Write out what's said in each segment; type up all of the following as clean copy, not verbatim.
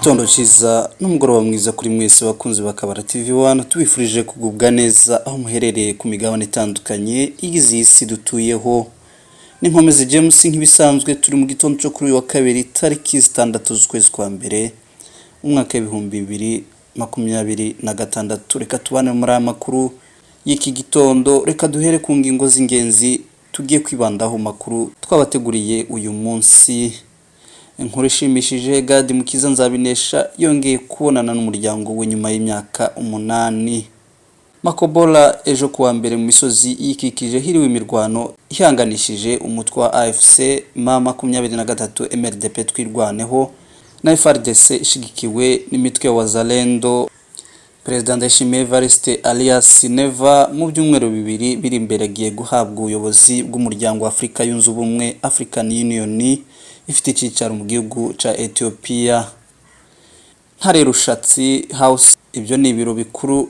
Igitondo cyiza n'umugoroba mwiza kuri mwese bakunzi ba Kabara TV 1, tubifurije kugubwa neza aho muherereye ku migabane itandukanye igize iyi si dutuyeho. Ni Nkomezi James nk'ibisanzwe, turi mu gitondo cyo kuri uyu wa kabiri, tariki 6 z'ukwezi kwa mbere, umwaka w'2026. Reka tubane muri aya makuru y'iki gitondo. Reka duhere ku ngingo z'ingenzi tugiye kwibandaho mu makuru twabateguriye uyu munsi. Inkuru ishimishije: Gadi Mukiza Nzabinesha yongeye kubonana n'umuryango we nyuma y'imyaka 8. Makobola, ejo kuwa mbere, mu misozi yikikije hiriwe imirwano ihanganishije umutwe wa AFC M23 MRDP Twirwaneho na FARDC ishigikiwe n'imitwe ya Wazalendo. Perezida Ndayishimiye Evariste alias Neva mu byumweru 2 biri imbere agiye guhabwa ubuyobozi bw'umuryango wa Afurika Yunze Ubumwe, African Union, ifite icyicaro mu gihugu ca Ethiopia. Ntare Rushatsi House, ibyo ni ibiro bikuru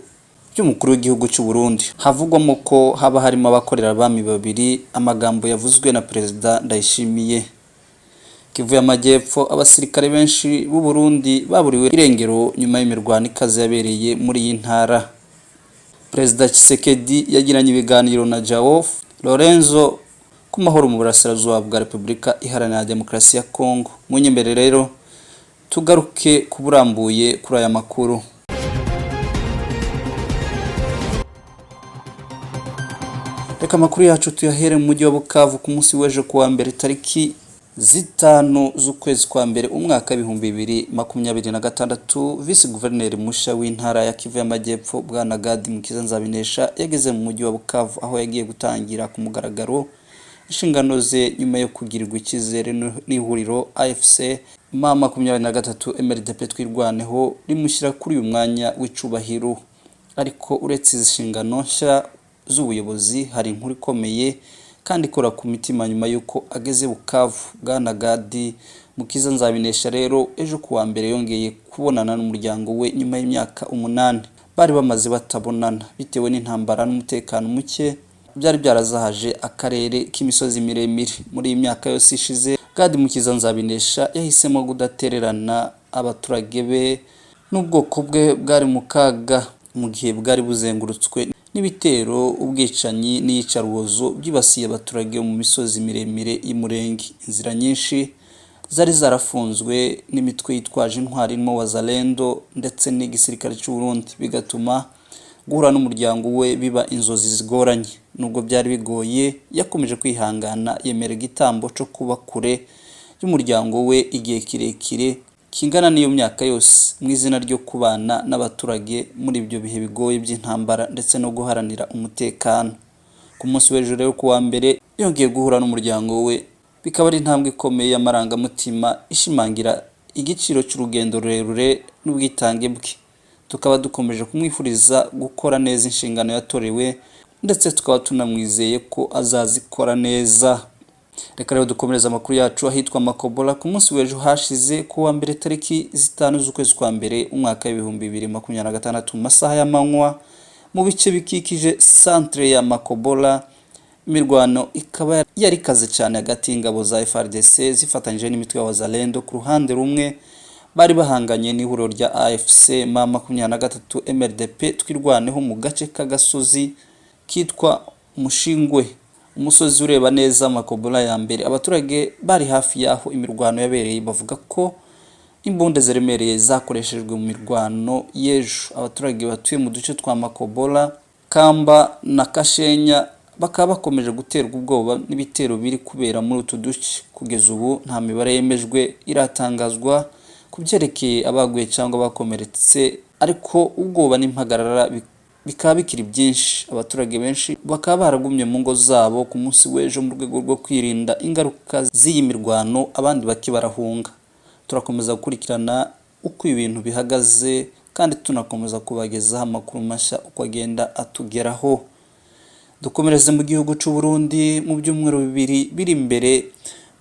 by'umukuru w'igihugu cy'u Burundi, havugwamo ko haba harimo abakorera abami babiri, amagambo yavuzwe na Perezida Ndayishimiye. Kivu y'Amajyepfo, abasirikare benshi b'u Burundi baburiwe irengero nyuma y'imirwano ikaze yabereye muri iyi ntara. Perezida Tshisekedi yagiranye ibiganiro na João Lorenzo ku mahoro mu burasirazuba bwa Repubulika Iharanira Demokarasi ya Kongo. Munyembere rero tugaruke ku burambuye kuri aya makuru. Reka amakuru yacu tuyahere mu mujyi wa Bukavu. Ku munsi w'ejo kuwa mbere, tariki 5 z'ukwezi kwa mbere, umwaka w'2026, visi guverineri musha w'intara ya Kivu y'Amajyepfo, Bwana Gadi Mukiza Nzabinesha, yageze mu mujyi wa Bukavu, aho yagiye gutangira ku mugaragaro inshingano ze nyuma yo kugirirwa icyizere n'ihuriro AFC M23 MRDP Twirwaneho rimushyira kuri uyu mwanya w'icubahiro. Ariko uretse izi nshingano nshya z'ubuyobozi, hari inkuru ikomeye kandi ikora ku mitima nyuma y'uko ageze Bukavu. Bwana Gadi Mukiza Nzabinesha rero ejo kuwa mbere yongeye kubonana n'umuryango we nyuma y'imyaka 8 bari bamaze batabonana, bitewe n'intambara n'umutekano muke byari byarazahaje akarere k'imisozi miremire. Muri iyi myaka yose ishize, Gadi Mukiza Nzabinesha yahisemo kudatererana abaturage be n'ubwoko bwe bwari mu kaga, mu gihe bwari buzengurutswe n'ibitero, ubwicanyi n'iyicarubozo byibasiye abaturage mu misozi miremire y'Umurenge. Inzira nyinshi zari zarafunzwe n'imitwe yitwaje intwari irimo Wazalendo ndetse n'igisirikare cy'u Burundi, bigatuma guhura n'umuryango we biba inzozi zigoranye. Nubwo byari bigoye, yakomeje kwihangana, yemera igitambo cyo kuba kure y'umuryango we igihe kirekire kingana n'iyo myaka yose, mu izina ryo kubana n'abaturage muri ibyo bihe bigoye by'intambara ndetse no guharanira umutekano. Ku munsi w'ejo rero kuwa mbere yongeye guhura n'umuryango we, bikaba ari intambwe ikomeye y'amarangamutima ishimangira igiciro cy'urugendo rurerure n'ubwitange bwe. Tukaba dukomeje kumwifuriza gukora neza inshingano yatorewe, ndetse tukaba tunamwizeye ko azazikora neza. Reka rero dukomereze amakuru yacu ahitwa Makobola. Ku munsi w'ejo hashize kuwa mbere, tariki 5 z'ukwezi kwa mbere, umwaka w'2026, mu masaha y'amanywa, mu bice bikikije centre ya Makobola, imirwano ikaba yari ikaze cyane hagati y'ingabo za FARDC zifatanyije n'imitwe ya Wazalendo ku ruhande rumwe, bari bahanganye n'ihuriro rya AFC M23 MRDP Twirwaneho mu gace k'agasozi kitwa Mushingwe, umusozi ureba neza Makobola ya mbere. Abaturage bari hafi y'aho imirwano yabereye bavuga ko imbunda ziremereye zakoreshejwe mu mirwano y'ejo. Abaturage batuye mu duce twa Makobola, Kamba na Kashenya bakaba bakomeje guterwa ubwoba n'ibitero biri kubera muri utu duce. Kugeza ubu nta mibare yemejwe iratangazwa ku byerekeye abaguye cyangwa bakomeretse, ariko ubwoba n'impagarara bikaba bikiri byinshi. Abaturage benshi bakaba baragumye mu ngo zabo ku munsi w'ejo mu rwego rwo kwirinda ingaruka z'iyi mirwano, abandi bake barahunga. Turakomeza gukurikirana uko ibintu bihagaze kandi tunakomeza kubagezaho amakuru mashya uko agenda atugeraho. Dukomereze mu gihugu cy'u Burundi. Mu byumweru 2 biri imbere,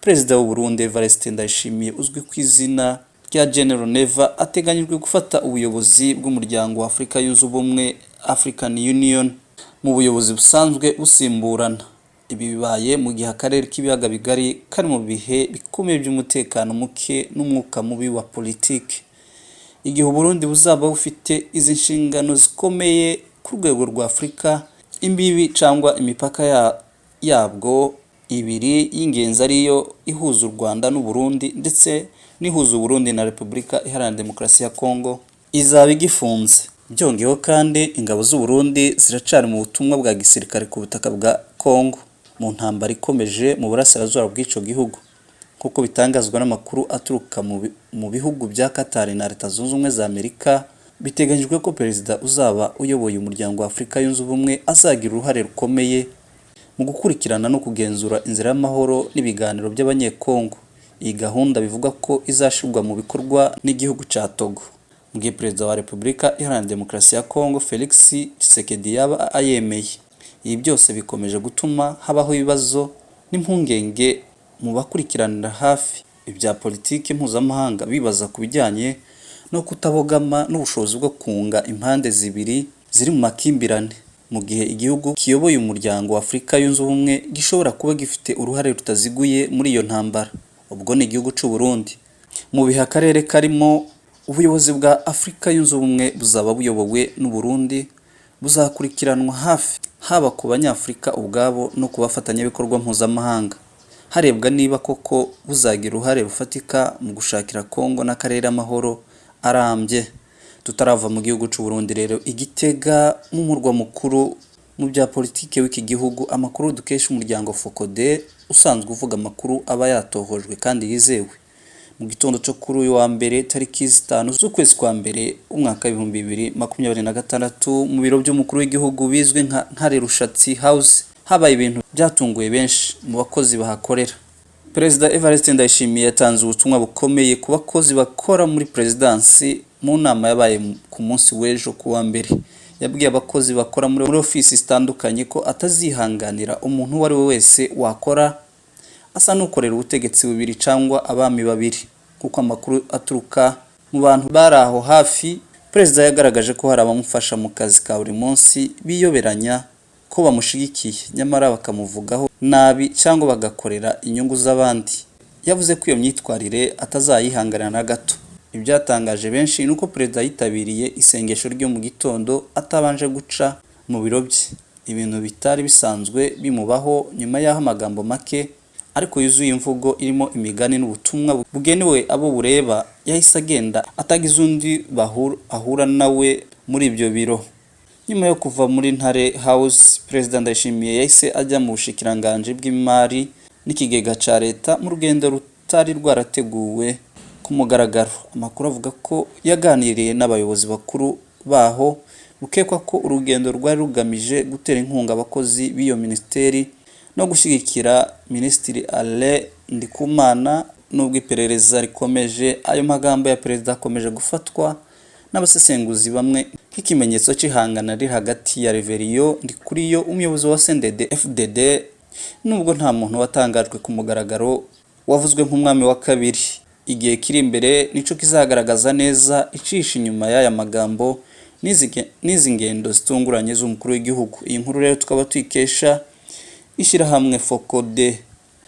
Perezida w'u Burundi Evariste Ndayishimiye uzwi ku izina rya General Neva ateganyijwe gufata ubuyobozi bw'umuryango wa Afurika Yunze Ubumwe, African Union, mu buyobozi busanzwe busimburana. Ibi bibaye mu gihe akarere k'ibiyaga bigari kari mu bihe bikomeye by'umutekano muke n'umwuka mubi wa politiki. Igihe Uburundi buzaba bufite izi nshingano zikomeye ku rwego rwa Afurika, imbibi cyangwa imipaka yabwo ibiri y'ingenzi ariyo ihuza u Rwanda n'u Burundi ndetse n'ihuza u Burundi na Repubulika Iharanira Demokarasi ya Kongo izaba igifunze. Byongeyeho kandi, ingabo z'u Burundi ziracari mu butumwa bwa gisirikare ku butaka bwa Kongo mu ntambara ikomeje mu burasirazuba bw'ico gihugu, nk'uko bitangazwa n'amakuru aturuka mu bihugu bya Qatar na Leta Zunze Ubumwe za Amerika. Biteganyijwe ko perezida uzaba uyoboye Umuryango wa Afurika Yunze Ubumwe azagira uruhare rukomeye mu gukurikirana no kugenzura inzira y'amahoro n'ibiganiro by'Abanyekongo. Iyi gahunda bivugwa ko izashyirwa mu bikorwa n'igihugu ca Togo, mu gihe perezida wa Repubulika Iharanira Demokarasi ya Kongo Felix Tshisekedi yaba ayemeye. Ibi byose bikomeje gutuma habaho ibibazo n'impungenge mu bakurikiranira hafi ibya politiki mpuzamahanga, bibaza ku bijyanye no kutabogama n'ubushobozi bwo kunga impande zibiri ziri mu makimbirane, mu gihe igihugu kiyoboye Umuryango wa Afurika Yunze Ubumwe gishobora kuba gifite uruhare rutaziguye muri iyo ntambara. Ubwo ni igihugu c'u Burundi. Mu bihe akarere karimo ubuyobozi bwa Afurika Yunze Ubumwe buzaba buyobowe n'u Burundi buzakurikiranwa hafi, haba ku Banyafurika ubwabo no ku bafatanyabikorwa mpuzamahanga, harebwa niba koko buzagira uruhare rufatika mu gushakira Kongo n'akarere amahoro arambye. Tutarava mu gihugu c'u Burundi rero, Igitega mu murwa mukuru mu bya politike w'iki gihugu, amakuru dukesha umuryango Focode usanzwe uvuga amakuru aba yatohojwe kandi yizewe, mu gitondo cyo kuri uyu wa mbere tariki 5 z'ukwezi kwa mbere umwaka 2026, mu biro by'umukuru w'igihugu bizwi nka Ntare Rushatsi House, habaye ibintu byatunguye benshi mu bakozi bahakorera. Perezida Evariste Ndayishimiye yatanze ubutumwa bukomeye ku bakozi bakora muri perezidansi mu nama yabaye ku munsi w'ejo ku wa mbere. Yabwiye abakozi bakora muri ofisi zitandukanye ko atazihanganira umuntu uwo ari we wese wakora asa n'ukorera ubutegetsi bubiri cyangwa abami babiri. Kuko amakuru aturuka mu bantu bari aho hafi, perezida yagaragaje ko hari abamufasha mu kazi ka buri munsi biyoberanya ko bamushigikiye, nyamara bakamuvugaho nabi cyangwa bagakorera inyungu z'abandi. Yavuze ko iyo myitwarire atazayihanganira na gato. Ibyatangaje benshi ni uko perezida yitabiriye isengesho ryo mu gitondo atabanje guca mu biro bye, ibintu bitari bisanzwe bimubaho, nyuma y'aho amagambo make ariko yuzuye imvugo irimo imigani n'ubutumwa bugenewe abo bureba, yahise agenda atagize undi ahura nawe muri ibyo biro. Nyuma yo kuva muri Ntare House, Perezida Ndayishimiye yahise ajya mu bushikiranganji bw'imari n'ikigega ca leta mu rugendo rutari rwarateguwe ku mugaragaro. Amakuru avuga ko yaganiriye n'abayobozi bakuru baho, bukekwa ko urugendo rwari rugamije gutera inkunga abakozi b'iyo minisiteri no gushyigikira Minisitiri Alain Ndikumana. Nubwo iperereza rikomeje, ayo magambo ya perezida akomeje gufatwa n'abasesenguzi bamwe nk'ikimenyetso cy'ihangana riri hagati ya Reveriyo Ndikuriyo, umuyobozi wa CNDD FDD, nubwo nta muntu watangajwe ku mugaragaro wavuzwe nk'umwami wa kabiri. Igihe kiri imbere nico kizagaragaza neza icisha inyuma y'aya magambo n'izi ngendo zitunguranye z'umukuru w'igihugu. Iyi nkuru rero tukaba tuyikesha ishyirahamwe Focode.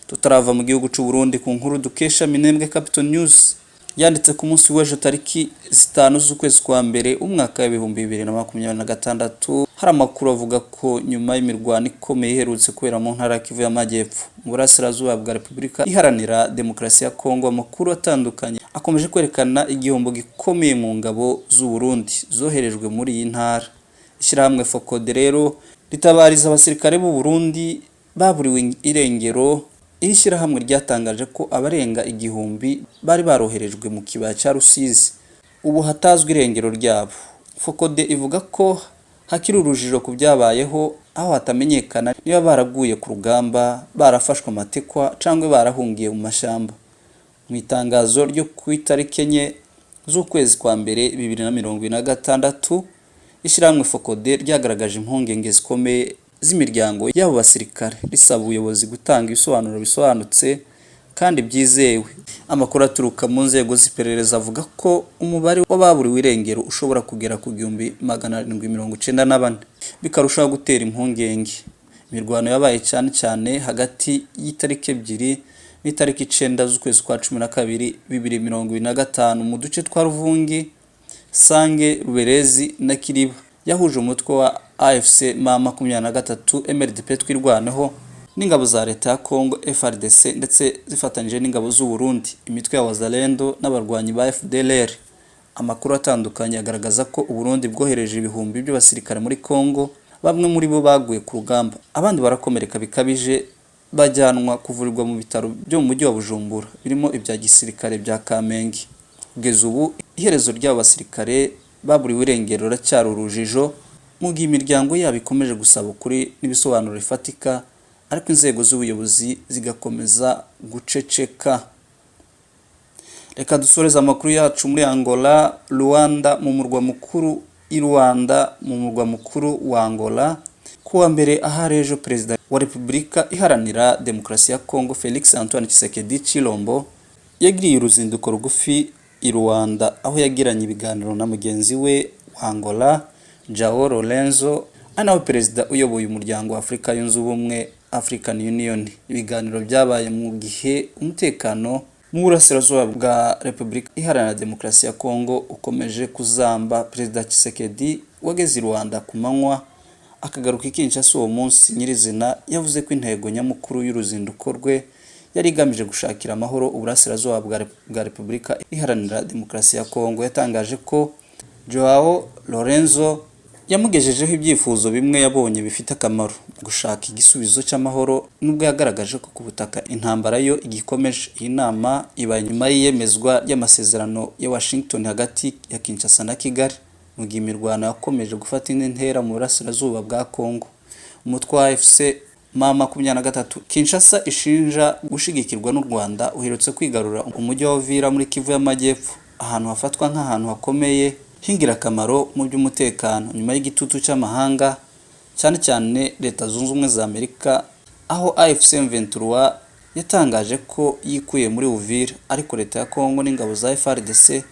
Tutarava mu gihugu c'u Burundi, ku nkuru dukesha Minembwe Capital News yanditse ku munsi w'ejo tariki 5 z'ukwezi kwa mbere umwaka 2026, hari amakuru avuga ko nyuma y'imirwano ikomeye iherutse kubera mu ntara ya Kivu y'Amajyepfo mu burasirazuba bwa Repubulika Iharanira Demokarasi ya Kongo, amakuru atandukanye akomeje kwerekana igihombo gikomeye mu ngabo z'u Burundi zoherejwe muri iyi ntara. Ishyirahamwe Focode rero ritabariza abasirikare b'u Burundi baburiwe irengero. Iri shyirahamwe ryatangaje ko abarenga 1000 bari baroherejwe mu kibaya cya Rusizi ubu hatazwi irengero ryabo. Focode ivuga ko hakiri urujijo ku byabayeho, aho hatamenyekana niba baraguye ku rugamba, barafashwe amatekwa cyangwa barahungiye mu mashyamba. Mu itangazo ryo ku itariki 4 z'ukwezi kwa mbere 2026, ishyirahamwe Focode ryagaragaje impungenge zikomeye z'imiryango y'abo basirikare, risaba ubuyobozi gutanga ibisobanuro bisobanutse kandi byizewe. Amakuru aturuka mu nzego z'iperereza avuga ko umubare w'ababuriwe irengero ushobora kugera ku 1794, bikarushaho gutera impungenge. Imirwano yabaye cyane cyane hagati y'itariki 2 n'itariki 9 z'ukwezi kwa 12 2025 mu duce twa Ruvungi, Sange, Ruberezi na Kiriba. Yahuje umutwe wa AFC M23, MRDP Twirwaneho n'ingabo za leta ya Congo FARDC, ndetse zifatanyije n'ingabo z'u Burundi, imitwe ya Wazalendo n'abarwanyi ba FDLR. Amakuru atandukanye agaragaza ko u Burundi bwohereje ibihumbi by'abasirikare muri Congo, bamwe muri bo baguye ku rugamba, abandi barakomereka bikabije, bajyanwa kuvurirwa mu bitaro byo mu mujyi wa Bujumbura birimo ibya gisirikare bya Kamenge. Kugeza ubu iherezo ry'abo basirikare baburiwe irengero riracyari urujijo, mu gihe imiryango yabo ikomeje gusaba ukuri n'ibisobanuro bifatika, ariko inzego z'ubuyobozi zigakomeza guceceka. Reka dusoreze amakuru yacu muri Angola, Luanda, mu murwa mukuru i Luanda, mu murwa mukuru wa Angola. Kuwa mbere ahari ejo, Perezida wa Repubulika Iharanira Demokarasi ya Congo Felix Antoine Tshisekedi Tshilombo yagiriye uruzinduko rugufi i Luanda, aho yagiranye ibiganiro na mugenzi we wa Angola João Lourenço, ari nawe perezida uyoboye Umuryango wa Afurika Yunze Ubumwe, African Union. Ibiganiro byabaye mu gihe umutekano mu burasirazuba bwa Repubulika Iharanira Demokarasi ya Congo ukomeje kuzamba. Perezida Tshisekedi, wageze i Luanda ku manywa akagaruka i Kinshasa uwo munsi nyirizina, yavuze ko intego nyamukuru y'uruzinduko rwe yari igamije gushakira amahoro uburasirazuba bwa Repubulika Iharanira Demokarasi ya Congo. Yatangaje ko Joao Lourenço yamugejejeho ibyifuzo bimwe yabonye bifite akamaro mu gushaka igisubizo cy'amahoro, nubwo yagaragaje ko ku butaka intambara yo igikomeje. Iyi nama ibaye nyuma y'iyemezwa ry'amasezerano ya Washington hagati ya Kinshasa na Kigali, mu gihe imirwano yakomeje gufata indi ntera mu burasirazuba bwa Congo. Umutwe wa AFC M23, Kinshasa ishinja gushigikirwa n'u Rwanda, uherutse kwigarura umujyi wa Uvira muri Kivu y'Amajyepfo, ahantu hafatwa nk'ahantu hakomeye h'ingirakamaro mu by'umutekano, nyuma y'igitutu cy'amahanga, cyane cyane Leta Zunze Ubumwe za Amerika, aho AFC M23 yatangaje ko yikuye muri Uvira, ariko leta ya Congo n'ingabo za FARDC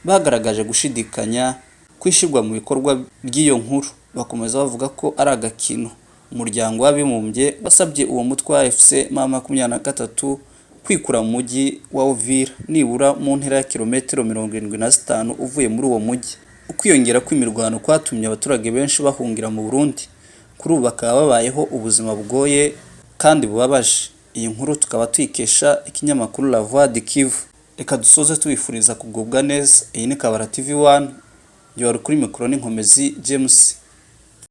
bagaragaje gushidikanya kwishyirwa mu bikorwa by'iyo nkuru, bakomeza bavuga ko ari agakino. Umuryango w'Abibumbye wasabye uwo mutwe wa AFC M23 kwikura mu mujyi wa Uvira, nibura mu ntera ya kilometero 75 uvuye muri uwo mujyi. Ukwiyongera kw'imirwano kwatumye abaturage benshi bahungira mu Burundi, kuri ubu bakaba babayeho ubuzima bugoye kandi bubabaje. Iyi nkuru tukaba tuyikesha ikinyamakuru La Voix du Kivu. Reka dusoze tubifuriza kugubwa neza. Iyi ni Kabara TV 1, njye wari kuri mikoro n'Inkomezi James.